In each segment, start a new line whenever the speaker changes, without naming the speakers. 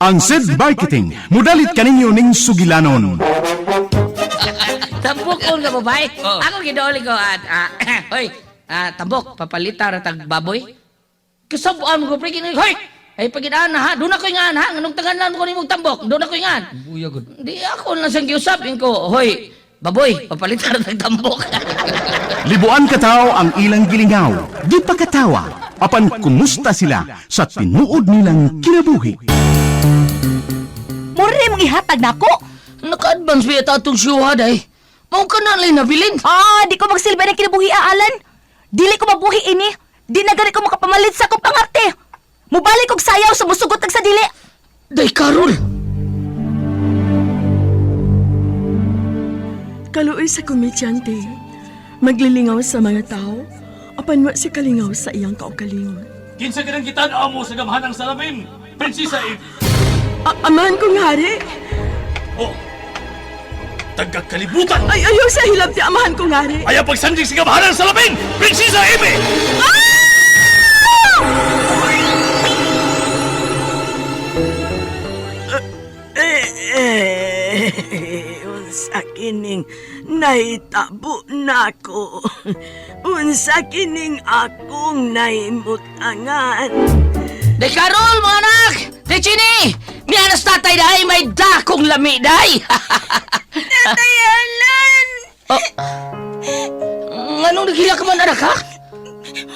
Ang SED Marketing, mudalit kaninyo ning sugilanon.
Tambok ko nga babae. Ako gidooli ko at hoy, tambok papalita ra tag baboy. Kasabuan ko pre kini hoy. Ay pagidaan na ha, doon ako ingan ha, nganong tanganan ko nimong tambok, doon ako ingan.
Buya gud.
Di ako lang siyang giusap ko, hoy, baboy, papalita ra tag tambok.
Libuan kataw ang ilang gilingaw, di pa katawa, apan kumusta sila sa tinuod nilang kinabuhi.
Mura mong ihatag nako.
Naka-advance ba yata atong siyuha day? Mao ka na lang nabilin.
Ah, di ko magsilbi ng kinabuhi, Alan. Dili ko mabuhi ini. Di na gani ko makapamalit sa akong pangarte. Mubalik og sayaw sa musugot ag sa dili.
Day Karol.
Kaluoy sa komedyante. Maglilingaw sa mga tao, apan wa si kalingaw sa iyang kaugalingon.
Kinsa ka nang gitan-aw mo sa gamhan ng salamin, Prinsesa Eve?
Amahan kong hari!
Oh, tagakalibutan!
Ay, ayaw sa hilabti, amahan kong hari!
Ayaw pagsandig sa gamhan ng salamin, Prinsesa Eve!
Eh, unsa kining nahitabo nako. Unsa kining akong nahimutangan.
Day Karol, mga anak! Day Chini! Mianas tatay day, may dakong lami day!
Tatay Alan!
Oh. Nganong naghila ka man, anak, ha?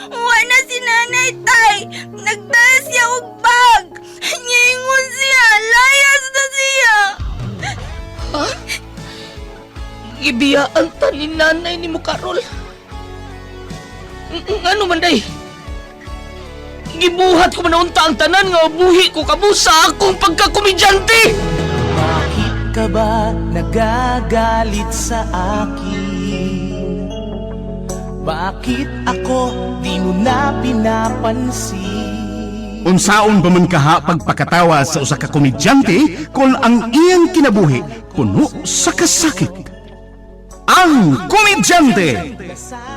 Wa na si nanay tay. Nagdala siya og bag. Niingon siya, layas na siya.
Gibiyaan ta ni nanay ni mo, Karol. Ngano man, day? Gibuhat ko man unta ang tanan nga buhi ko kamo sa akong pagkakomedyante!
Bakit ka ba nagagalit sa akin? Bakit ako di mo na pinapansin?
Unsaon ba man kaha pagpakatawa sa usa ka komedyante kung ang iyang kinabuhi puno sa kasakit? Ang Komedyante!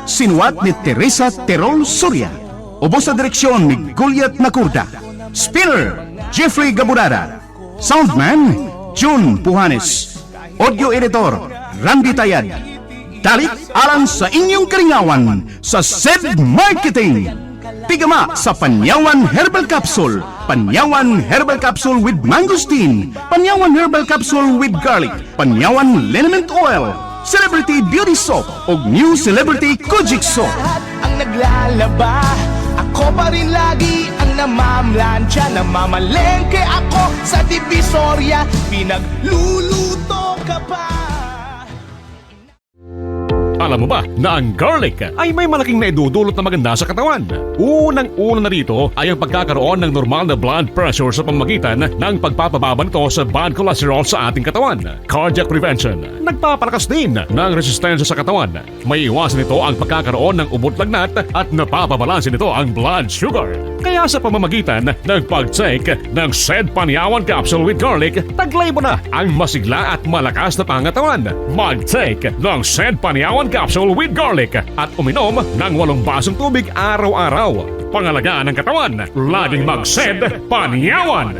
Sinuwat ni Teresa Terol Soria. Ubos sa direksyon ni Goliath Nakurda. Spinner, Jeffrey Gaburara. Soundman, June Puhanes. Audio editor, Randy Tayad. Dalit alang sa inyong karingawan sa SED Marketing. Tigama sa Panyawan Herbal Capsule, Panyawan Herbal Capsule with Mangosteen, Panyawan Herbal Capsule with Garlic, Panyawan Liniment Oil, Celebrity Beauty Soap ug New Celebrity Kojic Soap.
Lahat ang naglalaba, ako pa rin lagi ang namamlansya. Namamalengke ako sa Divisoria, pinagluluto ka pa.
Alam mo ba na ang garlic ay may malaking naidudulot na maganda sa katawan? Unang-una na rito ay ang pagkakaroon ng normal na blood pressure sa pamamagitan ng pagpapababa nito sa bad cholesterol sa ating katawan. Cardiac prevention, nagpapalakas din ng resistensya sa katawan. May iwasan nito ang pagkakaroon ng ubot lagnat at napapabalanse nito ang blood sugar. Kaya sa pamamagitan ng pag-take ng said Panyawan Capsule with Garlic, taglay mo na ang masigla at malakas na pangatawan. Mag-take ng said Panyawan Capsule with Garlic at uminom ng 8 basong tubig araw-araw. Pangalagaan ang katawan, laging mag-SED Panyawan!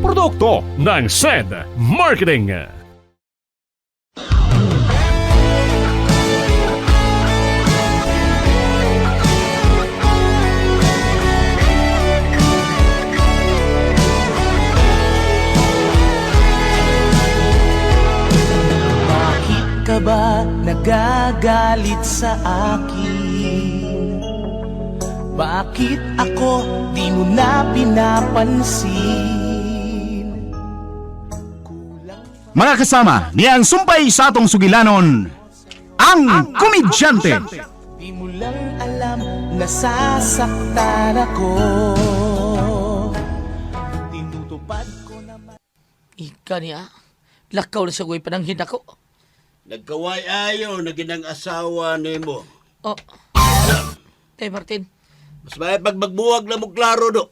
Produkto ng SED Marketing.
Bakit ka ba nagagalit sa akin? Bakit ako di mo na pinapansin?
Mga kasama, niya ang sumpay sa atong sugilanon, ang Komedyante!
Di mo lang alam nasasaktan ako. Tinutupad ko naman.
Ika niya, lakaw na sa guwi pananghin ako.
Nagkaway ayo na ginang asawa nimo.
Oh. Tay Martin,
Mas may pagmagbuwag na mo klaro do.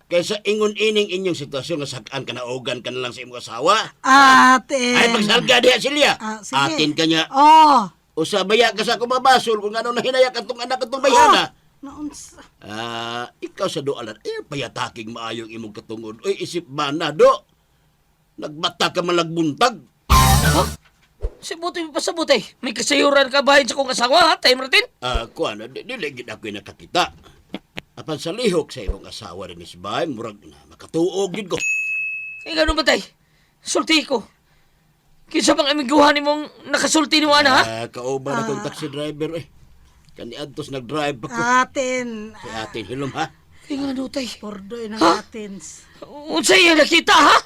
Kaysa ingon ining inyong sitwasyon nga sakaan ka na ogan ka na lang sa imong asawa.
Ate.
Ay pagsalga diha silya.
Ah, sige.
Atin ka niya.
Oh.
Usa baya ka sa kumabasol kung ano na hinaya katong anak katong bayhana.
Naunsa.
Ah, ikaw sa do Alan, eh payataking maayong imong katungod. Uy, isip ba na do? Nagbata ka man lagbuntag.
Ha? Si buti pa sa buti. May kasayuran ka bahin sa kong asawa, ha? Tay Martin?
Ah, kuan, dili gid ako'y nakakita. Apan sa lihok sa imong asawa rin is bay, murag na makatuog gid ko.
Kaya ganun ba, tay? Sulti ko. Kinsa bang amiguhan nimong nakasulti ni ana, ha?
Ah, kauban akong taxi driver eh. Kani adtos nag-drive pa ko.
Atin.
Si atin hilom ha.
Kaya nga no, tay.
Pordoy ng
Ha?
Atins.
Unsa iya nakita, ha?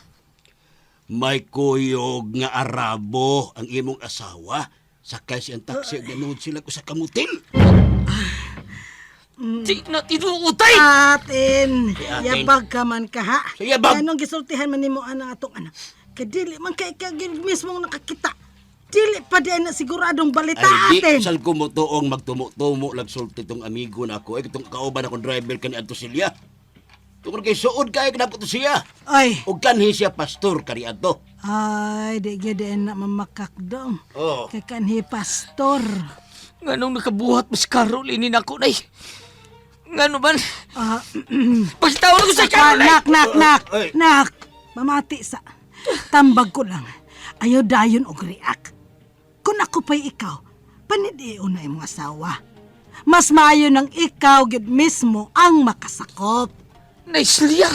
May kuyog nga Arabo ang imong asawa. Sakay siyang taxi ug nanood sila ko sa kamutil.
Di na tinuutay!
Atin.
Si atin.
Yabag ka man ka ha.
Sa yabag.
Anong gisultihan man nimo ana atong anak? Kay dili man kay ka gyud mismo nakakita. Dili pa di na siguradong balita
Ay, di
atin.
sal ko mo tuong magtumo-tumo lagsulti tong amigo na ako. Ay, itong kauban akong driver kani adto silya. Tungod kay suod kay kanako to siya.
Ay.
Ug kanhi siya pastor kani adto.
Ay, di gyud na mamakakdong.
Oh.
Kay kanhi pastor.
Nganong nakabuhat mas Carol ini nako, nay? Ngano man?
Ah,
Pagtawag ko sa Carol, ay!
nak, nak, nak,
Ay.
nak. Mamati sa. Tambag ko lang. Ayaw dayon og react. Kung ako pa'y ikaw, panidio na imong asawa. Mas maayo nang ikaw gyud mismo ang makasakop.
Naisliya!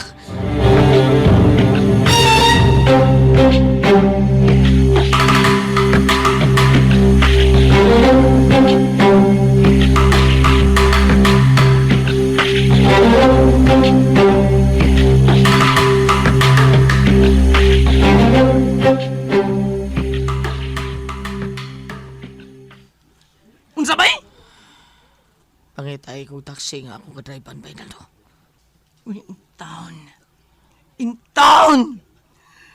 Unsa bay?
Pangitay kong taxi nga akong kadriban ba Naldo?
Uy, in town. In town!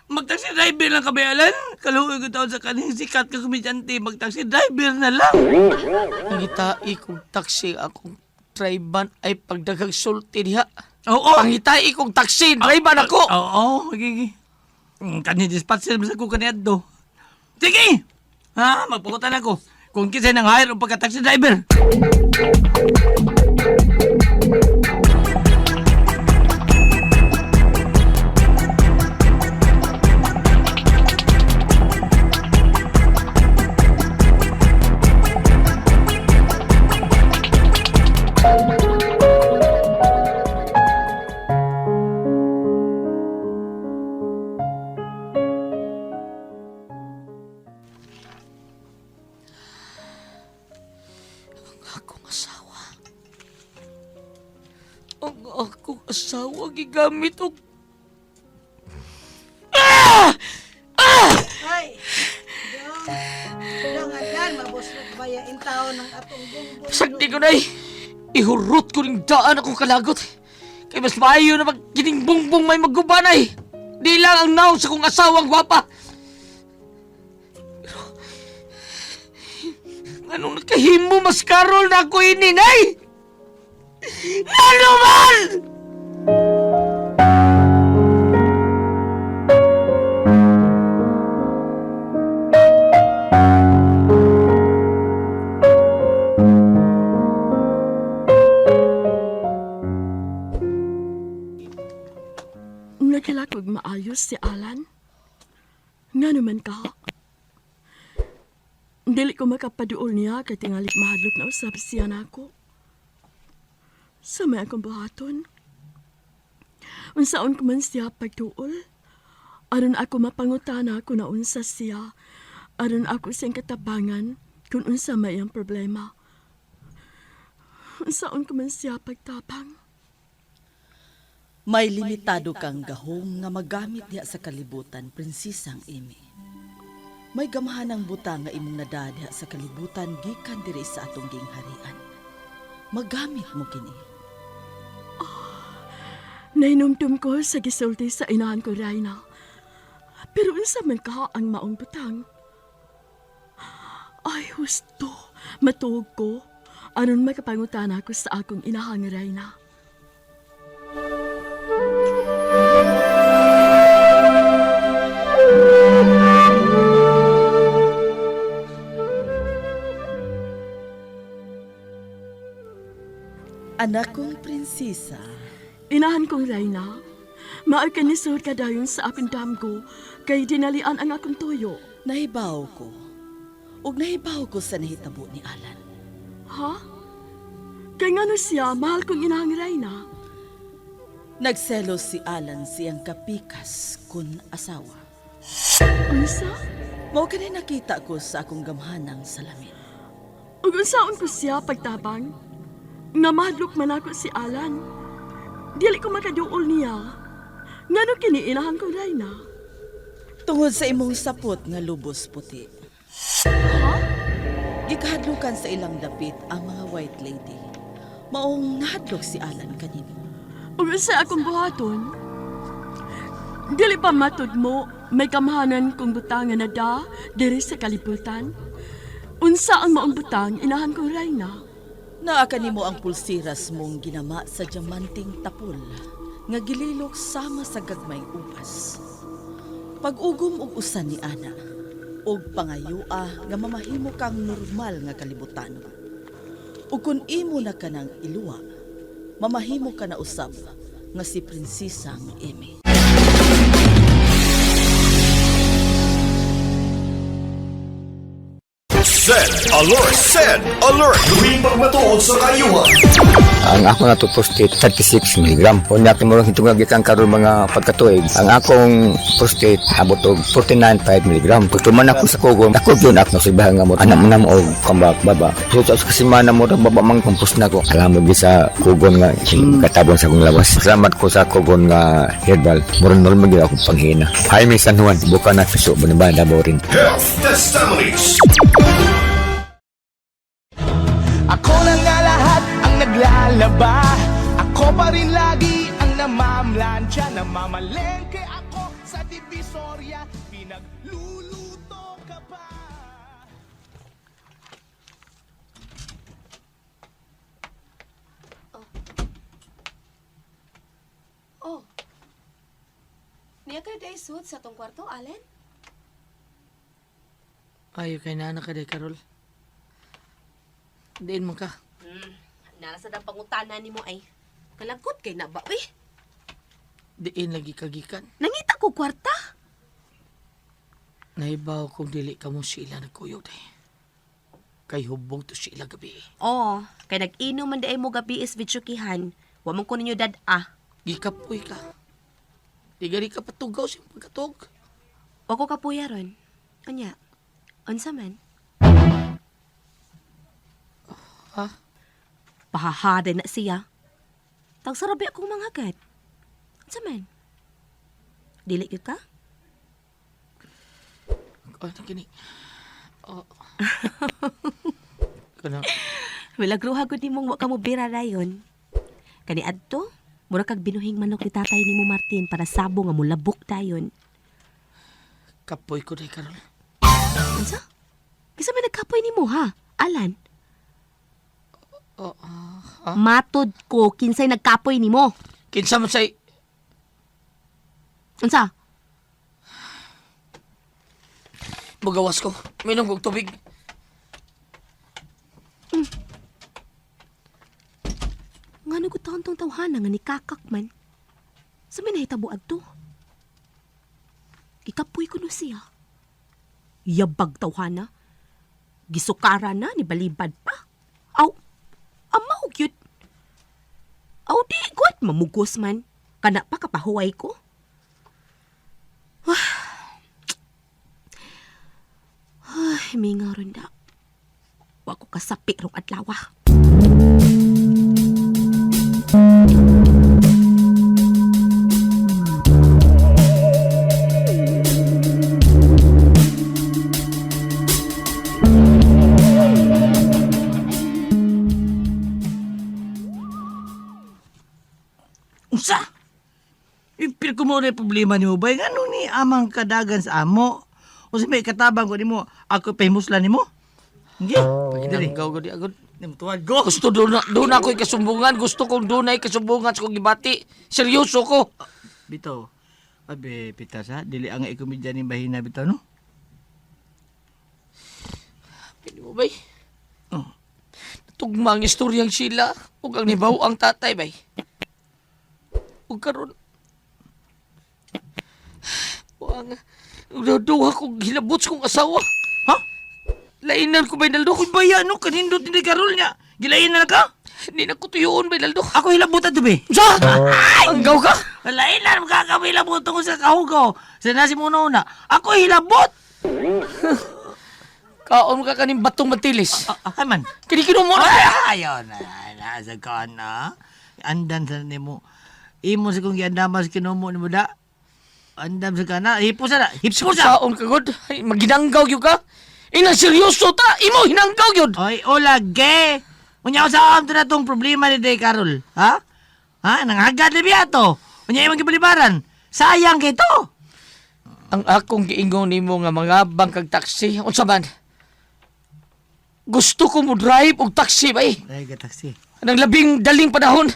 Mag-taxi driver lang ka ba, Alan? Kaluoy ko taon sa kaning sikat ka komedyante. Mag-taxi driver na lang.
Pangitai kong taxi akong driban ay pagdaghang sulti diha.
Oo.
Pangitai kong taxi, driban ako!
Oo, sige. Kani dispatcher sa ko kaniadto. Sige! Ha, magpakutan ako. Kung kisay nang hire o pagka-taxi driver.
Ang akong asawa. Ang akong asawa gigamit og... Ah! Ah!
Ay, dong, dong adan, mabuslog ba ya in taon ng atong bungbong?
Sagdi ko nay! Ihurot ko ning daan akong kalagot. Kay mas maayo na magkining bungbong may maggubanay. Di lang ang naong sa kong asawang gwapa. Pero, anong nakahimo mas karol na ako ini, nay? Ano man?
Nakilakog maayos si Alan. Nga naman ka. Dili ko makapaduol niya kay tingali mahadlok na usab siya nako. Sa may akong buhaton. Unsaon ko man siya pagduol. Aron ako mapangutana kung naunsa siya. Aron ako siyang katabangan kung unsa may ang problema. Unsaon ko man siya pagtabang.
May limitado kang gahom nga magamit diha sa kalibutan, prinsesang Amy. May gamhanang buta nga imong nadaa diha sa kalibutan gikan diri sa atong gingharian. Magamit mo kini.
Nainumdum ko sa gisulti sa inahan ko, Raina. Pero unsa man ka ang maong butang? Ay, husto. Matuog ko. Aron makapangutana ko sa akong inahang Raina.
Anak kong prinsesa.
Inahan kong Reyna, maoy kanisod ka dayon sa akong damgo kay dinalian ang akong tuyo.
Nahibaw ko. Ug nahibaw ko sa nahitabo ni Alan.
Ha? Kay ngano siya, mahal kong inahang Reyna.
Nagselos si Alan siyang kapikas kun asawa.
Unsa?
Mao kani nakita ko sa akong gamhanang salamin.
Ug unsaon ko siya pagtabang? Nga mahadlok man ako si Alan. Dili ko makaduol niya. Ngano kini inahan kong Reyna?
Tungod sa imong sapot nga lubos puti. Gikahadlukan sa ilang dapit ang mga white lady. Maong nahadlok si Alan kanimo.
Ug unsa akong buhaton? Dili pa matud mo, may kamhanan kong butangan na da diri sa kalibutan. Unsa ang maong butang inahan kong Reyna?
Naa kanimo ang pulsiras mong ginama sa diamanting tapol nga gililok sama sa gagmay ubas. Pag-ugom og usan ni ana, og pangayua nga mamahimo kang normal nga kalibutan. Ug kun imo na kanang iluwa, mamahimo ka na usab nga si Prinsesang Amy.
Send alert! Send alert! Tuwing pagmatuod sa kayuhan.
Ang ako na to prostate 36 mg. Unya kay murag hitungag gikan karon mga pagkatuig. Ang akong prostate abot og 49.5 mg. Pagtuman ako sa kugon, ako gyud ako nasibahan nga mo anak mo na mo og kambak baba. So sa kasimana mo ra baba mang kumpos na ko. Alam mo gyud sa kugon nga katabon sa akong lawas. Salamat ko sa kugon nga herbal. Murag normal gyud akong panghina. Jaime San Juan, buka na piso Baniba, Davao rin.
Health Testimonies.
Ako na nga lahat ang naglalaba. Ako pa rin lagi ang namamlansya. Namamalengke ako sa Divisoria. Pinagluluto ka pa.
Oh. Niya ka day suit sa tong kwarto, Allen?
Ayo kay nana ka day, Karol. Diin mo ka.
Nara sa dang pangutana nimo ay. Kalagkot kay na ba, uy?
Diin lagi kagikan.
Nangita ko kwarta.
Nahibaw kung dili ka mo sila nagkuyog day. Kay hubog to sila gabi.
Oo, kay nag-inom man day mo gabi is videokihan. Wa man ko ninyo dad-a.
Gikapoy ka. Di gani ka patugaw sa iyong pagkatog.
Wa ko kapuya ron. Unya, unsa man?
Ha?
Pahahada na siya. Tagsarabi akong mga gad. Unsa man? Dili gyud ka?
Ano kini? Oh. Kana,
Milagruha gud nimong wa ka mo bira dayon. Kani adto, mura kag binuhing manok ni tatay nimo Martin para sabo nga molabok dayon.
Kapoy ko day, Karol.
Unsa? Kinsa may nagkapoy nimo ha? Alan?
Oh, ha?
Matod ko kinsay nagkapoy nimo.
Kinsa man say
Unsa?
Magawas ko. Minom kog tubig.
Ngano ko taon tong tawhana nga ni kakak man. Sa may nahitabo adto. Gikapoy ko no siya. Yabag tawhana. Gisukara na ni balibad pa. Aw, amaw gyud. Aw di gud mamugos man. Kana pa kapahuway ko. Ay, mingaw ron da. Wa ko kasapi rong adlaw.
Unsa? Ipil ko mo na problema nimo ba? Ngano ni amang kadagan sa amo? O si may katabang ko nimo, ako pahimuslan nimo? Hindi. Paginanggaw ko di agad. Nimtuan go. Gusto doon na, doon ako'y kasumbungan. Gusto kong doon ay kasumbungan sa kong gibati. Seryoso ko.
Bitaw. Abe, pitas ha. Dili ang ikomedya ni Bahina bitaw, no?
Pili mo ba'y?
Oh.
Tugma ang istoryang sila ug ang nibaw ang tatay bay. Ug karon Wang duha ko gilabot sa kong asawa.
Ha?
Lainan ko bay Naldo.
Uy, baya, no? Kanindot ni Karol niya. Gilain na na ka?
Hindi na ko tuyoon bay Naldo.
Ako hilabutan to, be.
Sa? Anggaw ka?
Lain na, makakawilabot ko sa kahugaw. Sa nasi mo una. Ako hilabot!
Kaon ka kaning batong matilis.
Ay man.
Kinikinom mo na.
Ay, ayaw na. Nasa ka na. Andan sa nimo. Imo sa kong giandama sa kinumo nimo da. Andam sa kana. Hipo sa na. Hipo sa.
Saon ka god? Ay, maginanggaw gyud ka. Ina seryoso ta. Imo hinanggaw gyud.
Oy, o lagi. Unya sa am to na tong problema ni Day Carol. Ha? Ha? Nanghagad na biya to. Unya imong gibalibaran. Sayang kay to.
Ang akong giingon nimo nga mga bangkag taxi unsa man? Gusto ko mo drive og taxi bay.
Ay, ga taxi.
Nang labing daling panahon.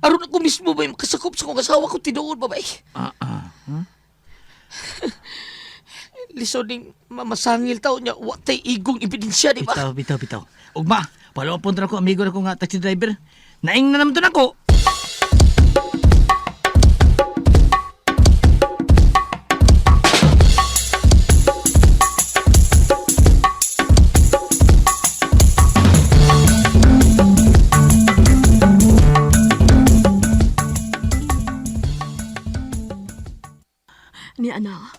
Aron ako mismo bay makasakop sa kong asawa ko tinuod ba bay.
Ah, ah. Hmm?
Lisod ning mamasangil tao niya wa tay igong ebidensya di ba?
Bitaw, bitaw, bitaw. Ugma, palo punta ko amigo na ko nga taxi driver. Naing na naman to nako.
Ni ana,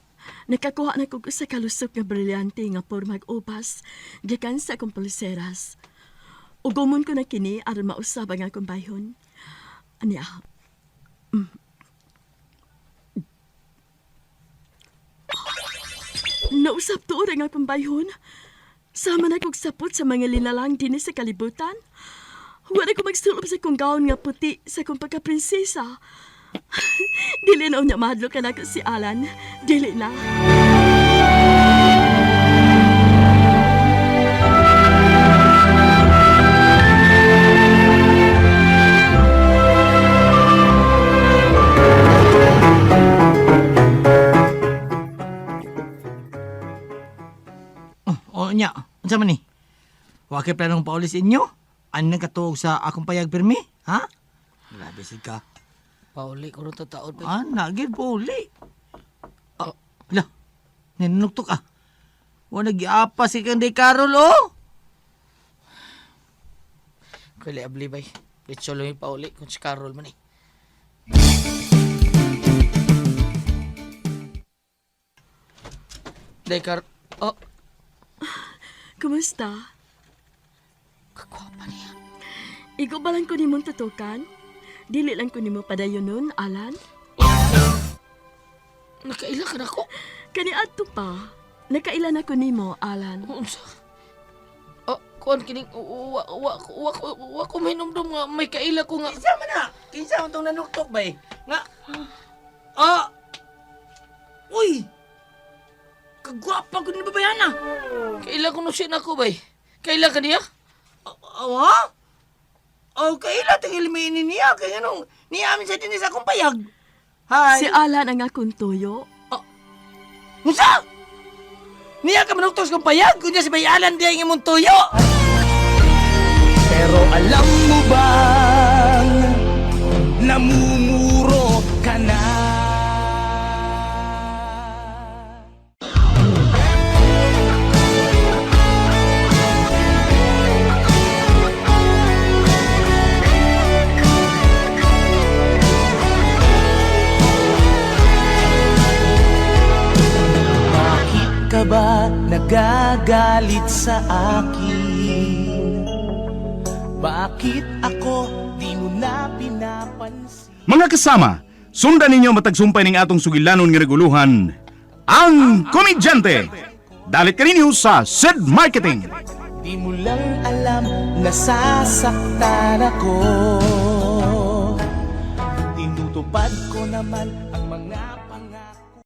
nakakuha na kog usa ka lusok nga brilyante nga pormag upas gikan sa akong pulseras. Ugumon ko na kini aron mausab ang akong bayhon. Aniya. Nausap tuod ang akong bayhon. Sama na kog sapot sa mga linalang dinhi sa kalibutan. Wala ko magsulob sa kong gawon nga puti sa kong pagkaprinsesa. Dili na unya mahadlok ka nako si Alan. Dili na.
Oh, oh nya. Unsa man ni? Wa kay planong pauli sa inyo? Ano nang katuog sa akong payag pirmi? Ha? Grabe sad ka.
Pauli ko ron taon bay.
Ah, nagid pauli. Ah, la. Ninuktok ah. Wa nagiapa si kang Day Carol oh.
Kaya abli bay. Litso lang yung pauli kung si Carol man eh. Day Car... Oh,
Kumusta?
Kagwapa niya.
Igo ba lang ko nimong tutukan? Dili lang ko nimo padayon nun, Alan.
Nakaila ka na ko.
Kani adto pa. Nakaila na ko nimo, Alan.
Unsa? Oh, kuan kining wa wa wa wa ko mahinumdum nga may kaila ko nga.
Kinsa man na? Kinsa man tong nanuktok bay? Nga. Ah. Uy. Kagwapa ko ni babayana.
Kaila ko no siya nako bay. Kaila ka niya?
Oh, ha? Oh, kaila tingil mi ini niya kay anong niya amin sa dinis akong payag. Hi.
Si Alan ang akong tuyo.
Unsa? Niya ka manuktok sa akong payag kunya si Bayalan diya ang imong tuyo.
Pero alam mo bang namumuro ka na? Bakit ka ba nagagalit sa akin? Bakit ako di mo na pinapansin?
Mga kasama, sundan ninyo matagsumpay ning atong sugilanon nga reguluhan, ang Komedyante! Dalit kaninyo sa Sid Marketing!
Di mo lang alam nasasaktan ako. Tinutupad ko naman ang mga